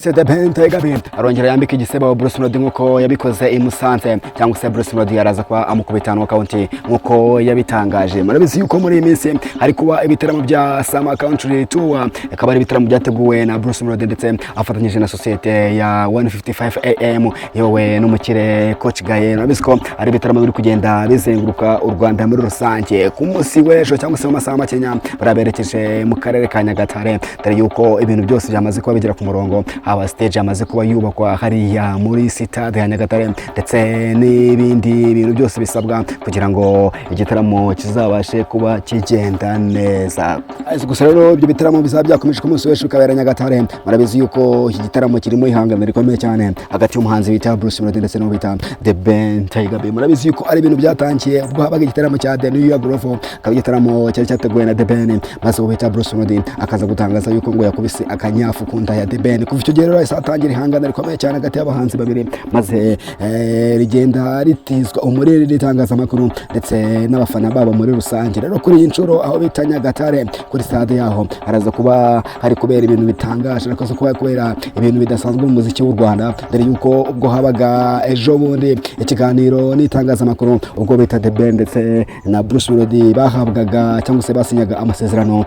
The Ben Tiger B arongera yambika igisebo Bruce Melody nk'uko yabikoze i Musanze, cyangwa se Bruce Melody araza kuba amukubita knockout nk'uko yabitangaje. Murabizi yuko muri iyi minsi hari kuba ibitaramo bya Summer Country Tour, akaba ari ibitaramo byateguwe na Bruce Melody ndetse afatanyije na sosiyete ya 155 AM yowe n'umukire Coach Gael. Murabizi ko ari ibitaramo biri kugenda bizenguruka u Rwanda muri rusange. Ku munsi w'ejo cyangwa se mu masaha makenya baraberekeje mu karere ka Nyagatare, dore yuko ibintu byose byamaze kuba bigera ku murongo, haba stage yamaze kuba yubakwa hariya muri sitade ya Nyagatare, ndetse n'ibindi bintu byose bisabwa kugira ngo igitaramo kizabashe kuba kigenda neza. Gusa rero ibyo bitaramo bizaba byakomeje ku munsi w'ejo bikabera Nyagatare. Murabizi yuko iki gitaramo kirimo ihangana rikomeye cyane hagati y'umuhanzi bita Bruce Melody ndetse n'uwo bita The Ben Tiger B. Murabizi yuko ari ibintu byatangiye ubwo habaga igitaramo cya The New Year Groove, akaba igitaramo cyari cyateguwe na The Ben, maze uwo bita Bruce Melody akaza gutangaza yuko ngo yakubise akanyafu ku nda ya The Ben. Kuva icyo gihe rero hahise hatangira ihangana rikomeye cyane hagati y'abahanzi babiri, maze rigenda ritizwa umuriri n'itangazamakuru ndetse n'abafana babo muri rusange. Rero kuri iyi nshuro, aho bita Nyagatare kuri stade yaho, haraza kuba hari kubera ibintu bitangaje, haraza kuba kubera ibintu bidasanzwe mu muziki w'u Rwanda, dore yuko ubwo habaga ejo bundi ikiganiro n'itangazamakuru, ubwo bita The Ben ndetse na Bruce Melody bahabwaga cyangwa se basinyaga amasezerano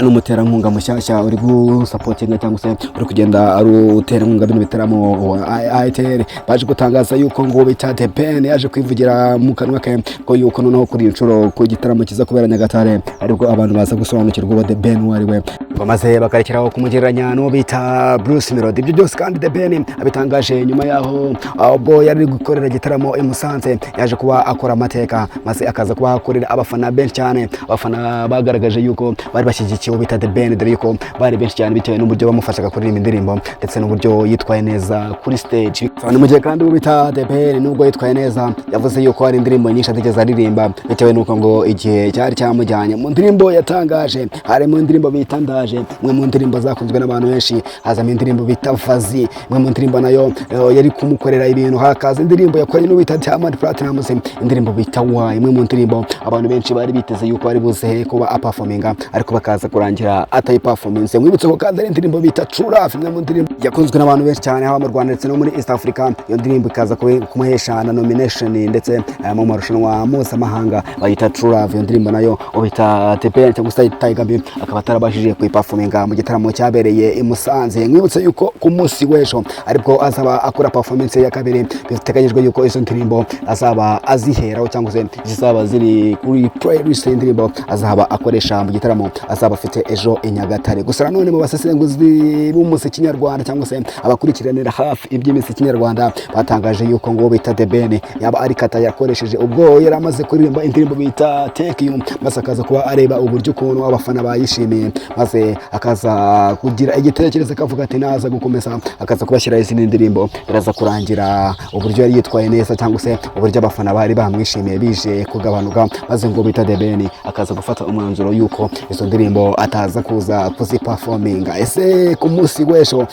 n'umuterankunga mushyashya uri gusupportinga cyangwa se uri kugenda ari utera inkunga bino bitaramo wa ITL, baje gutangaza yuko ngo bita The Ben yaje kwivugira mu kanwa ke ko yuko noneho kuri iyi nshuro, ku gitaramo kiza kubera Nyagatare, aribwo abantu baza gusobanukirwa uwo The Ben uwo ari we, ngo maze bakarekeraho kumugereranya n'uwo bita Bruce Melody. Ibyo byose kandi The Ben abitangaje nyuma yaho ubwo yari gukorera igitaramo i Musanze, yaje kuba akora amateka, maze akaza kuba akorera abafana benshi cyane. Abafana bagaragaje yuko bari bashyigikiye uwo bita The Ben, dore yuko bari benshi cyane bitewe n'uburyo bamufashaga kuririmba indirimbo ndetse n'uburyo yitwaye neza kuri stage. Ni mu gihe kandi uwo bita The Ben, nubwo yitwaye neza, yavuze yuko hari indirimbo nyinshi atigeze aririmba bitewe n'uko ngo igihe cyari cyamujyanye. Mu ndirimbo yatangaje harimo indirimbo bita Ndaje, imwe mu ndirimbo zakunzwe n'abantu benshi, hazamo indirimbo bita Vazi, imwe mu ndirimbo nayo yari kumukorera ibintu, hakaza indirimbo yakoranye n'uwo bita Diamond Platnumz, indirimbo bita Wa, imwe mu ndirimbo abantu benshi bari biteze yuko ari buze kuba aperforminga, ariko bakaza kurangira atayiperforminze. Mwibutse ko kandi ari indirimbo bita True Love, imwe mu ndirimbo yakunzwe n'abantu benshi cyane haba mu Rwanda ndetse no muri East Africa. Iyo ndirimbo ikaza kumuhesha na nomination ndetse mu marushanwa mpuzamahanga bayita True Love. Iyo ndirimbo nayo ubita The Ben cyangwa se Tiger B akaba atarabashije kuyiperforminga mu gitaramo cyabereye i Musanze. Mwibutse yuko ku munsi w'ejo aribwo azaba akora performance ya kabiri. Biteganyijwe yuko izo ndirimbo azaba aziheraho cyangwa se zizaba ziri kuri playlist y'indirimbo azaba akoresha mu gitaramo azaba afite ejo i Nyagatare. Gusa nanone mu basesenguzi b'umuziki nyarwanda cyangwa se abakurikiranira hafi iby'imiziki nyarwanda, batangaje yuko ngo bita The Ben yaba ari kata yakoresheje ubwo yari amaze kuririmba indirimbo bita Thank You, maze akaza kuba areba uburyo ukuntu abafana bayishimiye, maze akaza kugira igitekerezo akavuga ati naza gukomeza akaza kubashyiraho izindi ndirimbo, biraza kurangira uburyo yari yitwaye neza cyangwa se uburyo abafana bari bamwishimiye bije kugabanuka, maze ngo bita The Ben akaza gufata umwanzuro yuko izo ndirimbo ataza kuza kuziperforminga. Ese ku munsi w'ejo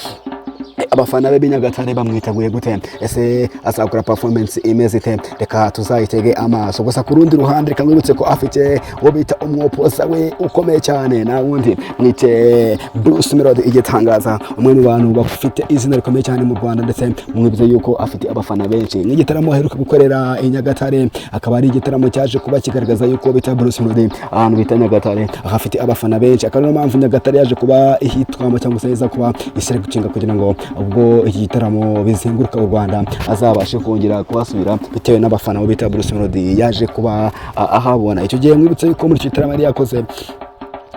abafana be b'i Nyagatare bamwiteguye gute? Ese azakora performance imeze ite? Reka tuzayitege amaso. Gusa ku rundi ruhande, reka mwibutse ko afite uwo bita umwopoza we ukomeye cyane, nta wundi mwite Bruce Melody, igitangaza, umwe mu bantu bafite izina rikomeye cyane mu Rwanda, ndetse mwibutse yuko afite abafana benshi. Nk'igitaramo aheruka gukorera i Nyagatare, akaba ari igitaramo cyaje kuba kigaragaza yuko bita Bruce Melody ahantu bita Nyagatare afite abafana benshi, akaba ariyo mpamvu Nyagatare yaje kuba ihitwamo cyangwa se iza kuba iseregukinga kugira ngo ubwo iki gitaramo bizenguruka u Rwanda azabashe kongera kuhasubira, bitewe n'abafana bo bita Bruce Melody yaje kuba ahabona. Icyo gihe mwibutse yuko muri icyo gitaramo yari yakoze,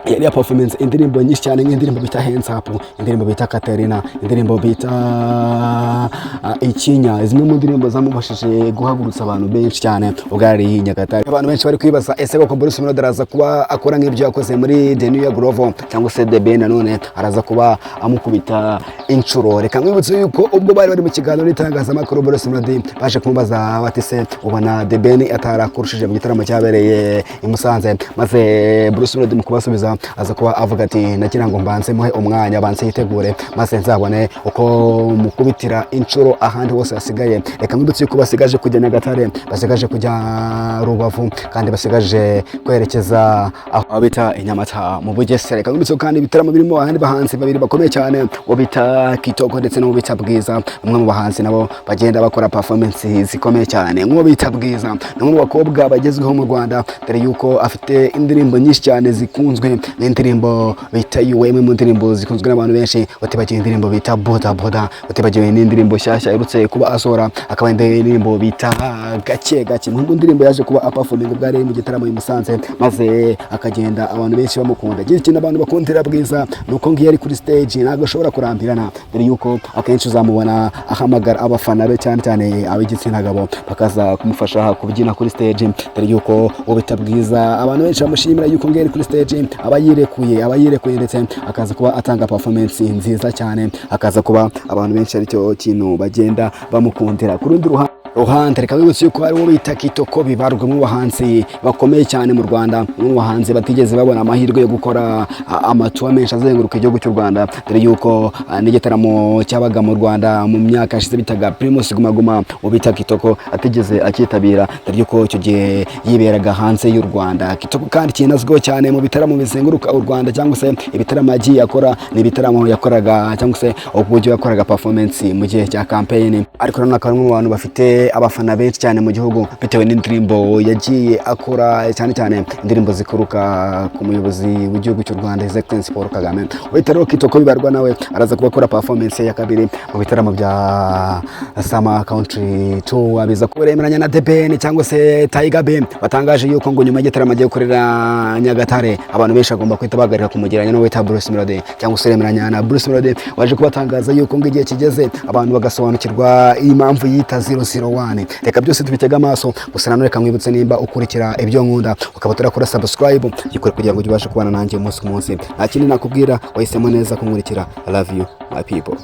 yari ya performance indirimbo nyinshi cyane, nk'indirimbo bita Hands Up, indirimbo bita Katerina, indirimbo bita Ikinya, zimwe mu ndirimbo zamufashije guhagurutsa abantu benshi cyane ubwo yari i Nyagatare. Abantu benshi bari kwibaza: ese koko Bruce Melody araza kuba akora nk'ibyo yakoze muri The New Year Groove, cyangwa se The Ben nanone araza kuba amukubita inshuro? Reka mwibutse yuko ubwo bari bari mu kiganiro n'itangazamakuru, Bruce Melody baje kumubaza bati: "Se ubona The Ben atarakurushije mu gitaramo cyabereye i Musanze?" Maze Bruce Melody mu kubasubiza Aza kuba avuga ati: "Nagira ngo mbanze muhe umwanya, banze yitegure, maze nzabone uko mukubitira inshuro ahandi hose hasigaye." Reka mwibutse yuko basigaje kujya Nyagatare, basigaje kujya Rubavu, kandi basigaje kwerekeza aho bita i Nyamata mu Bugesera. Reka mwibutse ko kandi ibitaramo birimo abandi bahanzi babiri bakomeye cyane, uwo bita Kitoko ndetse n'uwo bita Bwiza, umwe mu bahanzi nabo bagenda bakora performance zikomeye cyane. Nk'uwo bita Bwiza ni umwe mu bakobwa bagezweho mu Rwanda, dore yuko afite indirimbo nyinshi cyane zikunzwe, n'indirimbo bita Yuwe, imwe mu ndirimbo zikunzwe n'abantu benshi, utibagiwe indirimbo bita Boda Boda, utibagiwe n'indirimbo nshyashya aherutse kuba asohora, akaba indirimbo bita Gake Gake. Mu ndirimbo yaje kuba aperforming ubwo yari mu gitaramo i Musanze, maze akagenda abantu benshi bamukunda. Ikintu abantu bakundira Bwiza ni uko ngiyo ari kuri stage ntabwo ashobora kurambirana, dore yuko akenshi uzamubona ahamagara abafana be, cyane cyane ab'igitsina gabo, bakaza kumufasha kubyina kuri stage, dore yuko uwo bita Bwiza abantu benshi bamushimira yuko ngiyo ari kuri stage aba yirekuye, ndetse akaza kuba atanga performance nziza cyane, akaza kuba abantu benshi aricyo kintu bagenda bamukundira. Ku rundi ruhande, reka bibutse yuko hari uwo bita Kitoko Bibarwa, mu bahanzi bakomeye cyane mu Rwanda, umwe mu bahanzi batigeze babona amahirwe yo gukora amatour menshi azenguruka igihugu cy'u Rwanda, dore yuko n'igitaramo cyabaga mu Rwanda mu myaka yashize bitaga Primus Guma Guma, uwo bita Kitoko atigeze acyitabira, dore yuko icyo gihe yiberaga hanze y'u Rwanda. Kitoko kandi kinazwiho cyane mu bitaramo bizenguruka u Rwanda, cyangwa se ibitaramo yagiye akora, ni ibitaramo yakoraga cyangwa se uburyo yakoraga performance mu gihe cya campaign. Ariko nanone akaba ari umwe mu bantu bafite abafana benshi cyane mu gihugu, bitewe n'indirimbo yagiye akora, cyane cyane indirimbo zikuruka ku muyobozi w'igihugu cy'u Rwanda, His Excellency Paul Kagame. Uhita rero Kitoko Bibarwa nawe araza kuba akora performance ya kabiri mu bitaramo bya Summer Country Tour. Biza kuremeranya na The Ben cyangwa se Tiger B, batangaje yuko ngo nyuma y'igitaramo agiye gukorera Nyagatare, abantu benshi bagomba guhita bahagarika kumugereranya n'uwo bita Bruce Melody, cyangwa se remeranya na Bruce Melody, waje kubatangaza yuko ngo igihe kigeze abantu bagasobanukirwa impamvu yita 001. Reka byose tubitege amaso. Gusa nanone reka nkwibutse, nimba ukurikira ibyo nkunda ukaba utarakora subscribe, gikore kugira ngo ujye ubashe kubana nanjye umunsi ku munsi. Nta kindi nakubwira, wahisemo neza kunkurikira. I love you, my people.